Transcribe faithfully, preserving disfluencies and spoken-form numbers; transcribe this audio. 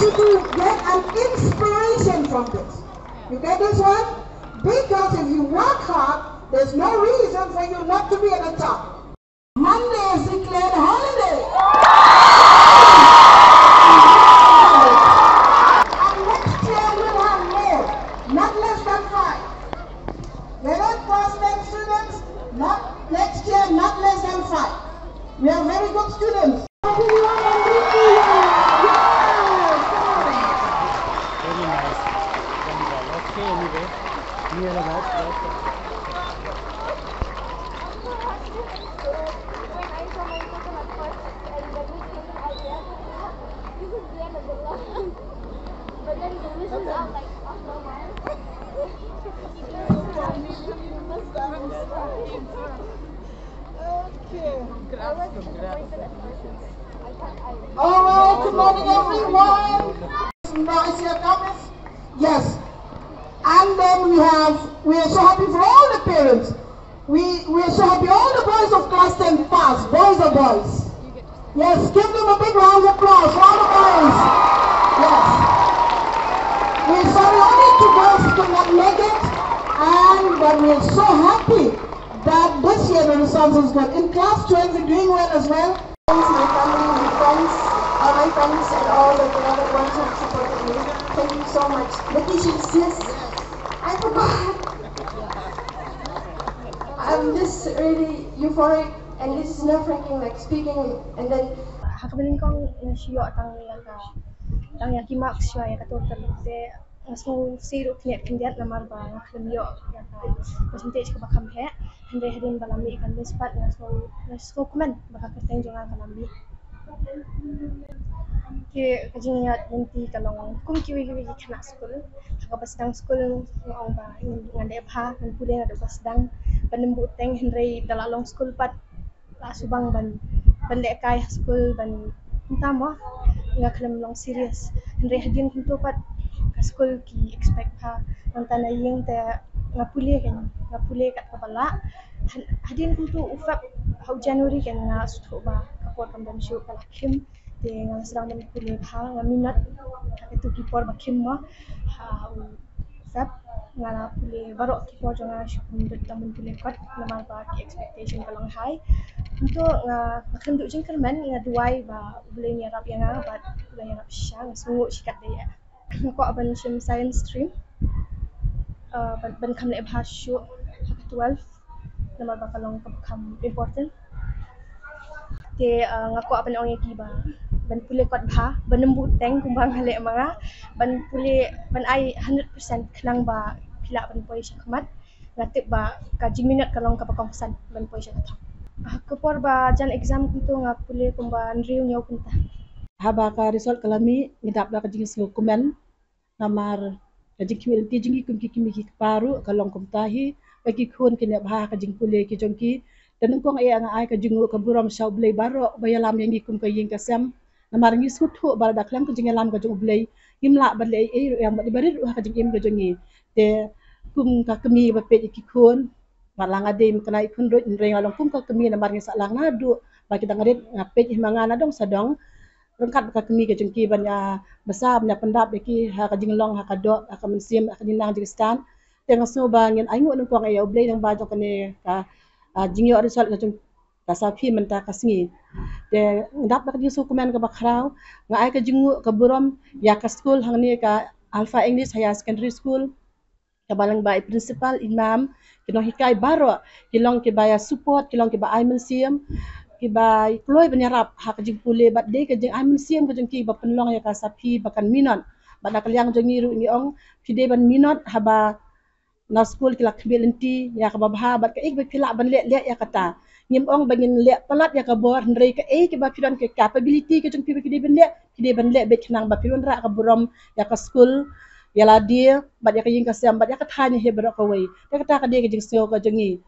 To get an inspiration from this. You get this one? Because if you work hard, there's no reason for you not to be at the top. Monday is declared a holiday. And next year we'll have more, not less than five. Whether class ten students, not next year, not less than five. We are very good students. Very nice. Very well. Okay, anyway. Near about. But then the wishes are like, oh, no. Okay. All right, good morning, everyone. Nice here, Thomas. Yes. And then we have, we are so happy for all the parents. We, we are so happy all the boys of class ten pass. Boys are boys. Yes, give them a big round of applause. Round of applause. Yes. We're sorry only two boys could not make it. And but we're so happy that this year the result is good. In class twelve, we're doing well as well. My family, my friends, all my friends, and all the beloved ones who have supported me. Thank you so much. Vacations, yes. I forgot. I'm just really euphoric, and this is nerve-wracking, like speaking, and then ha kaba nyngkong nga shu ïoh tang ïa ka, tang ïa ki marks shuwa ïa ka total te nga sngew sih ruh khyndiat khyndiat namar ba nga khlem ïoh ïa ka percentage kaba kham heh. Hynrei hadien ba la mih ka list pat nga sngew, nga sngew kmen ba ka kyrteng jong nga ka la mih. Ki, ka jingïaid lynti ka long kum kiwei kiwei ki khynnah skul. Ha kaba sdang skul nga ong ba ngan leh bha, ngan pule naduh ba sdang, ban ym buh teng, hynrei da la long skul pat la shu bang ban, ban lehkai ha skul, ban, mynta mo nga khlem long serious. Hynrei hadien kumto pat ka skul ki expect bha. Nangta na ïing te nga pule kein, nga pule kat kaba lah. Had-, hadien kumto u Feb ha u January kein nga sngewthuh ba ka por kam don shuh, ka la khim. Te nga la sdang ban pule bha, nga minot ha kito ki por ba khim mo. Ha u Feb nga la pule baroh ki por jong nga, shu pynbeit tang ban pule kot namar ba ki expectation ka long high. Kumto nga, nga khlem duh jingkyrmen, nga duwai ba U Blei un ïarap ïa nga bad U Blei un ïarap shisha, nga sngewnguh shikatdei. Nga kwah ban shim science stream, uh, ban, ban kham leh bha shuh ha ka twelve namar ba ka long kaba kham important. Te, uh, nga kwah ban ong ïa ki ba ban pule kot bha, ban ym buh teng kumba nga leh ma nga, ban pule, ban ai hundred percent khnang ba phi lah ban poi sha khmat. Nga tip ba ka jingminot ka long kaba kongsan ban poi sha ka thong. Ha ka por ba jan exam kumto nga pule kumba hynriew hynñiew kynta. Haba ka result ka la mih nga dap da ka jingsngewkmen. Namar ka jingkhmih lynti jong ngi kum ki kmie ki kpa ruh ka long kumta hi, ba ki khun kin ïa bha ha ka jingpule ki jong ki. Te nyngkong eh nga ai ka jingnguh ka burom sha U Blei baroh ba ïalam ïa ngi kum ka ïing ka sem. Namar ngi sngewthuh ba lada khlem ka jingïalam ka jong U Blei ngim lah ban leh ei ei ruh ïa, bad ba rit ruh ha ka jingim ka jong ngi. Te kum ka kmie ba peit ïa ki khun, bad la nga dei ma kane i khun ruh, hynrei nga long kum ka kmie namar ngi sah lang naduh ba ki dang rit, nga peit ïa ma nga na dong sa dong. Ryngkat bad ka kmie ka jong ki ban ïa bsa, ban ïa pyndap ïa ki ha ka jinglong, ha ka doh, ha ka mynsiem, ha ka jingnang jingstad. Te nga sngew ba ngin ainguh nyngkong ïa U Blei lyngba jong kane ka, ah, jingïoh result ka jong ka Sapphi mynta ka sngi. Te nga dap da ka jingsngewkmen kaba khraw, nga ai ka jingnguh ka burom ïa ka skul hangne ka Alpha English Higher Secondary School. Kaba lyngba i principal, i mam, ki nonghikai baroh ki long kiba ïa support, ki long kiba ai mynsiem, kiba kloi ban ïarap ha ka jingpule bad dei ka jingai mynsiem ka jong ki ba pynlong ïa ka Sapphi ba kan minot. Bad na ka liang jong ngi ruh ngi ong phi dei ban minot haba na skul ki la khmih lynti ïa kaba bha bad kaei kaba phi lah ban leh, leh ïa kata. Ngim ong ba ngin leh palat ïa ka bor, hynrei kaei kaba phi don ka capability ka jong phi ba phi dei ban leh, phi dei ban leh beit khnang ba phin wanrah ka burom ïa ka skul, ïa lade bad ïa ka ïing ka sem bad ïa ka thaiñ hi baroh kawei. Te kata ka dei ka jingsngew ka jong ngi.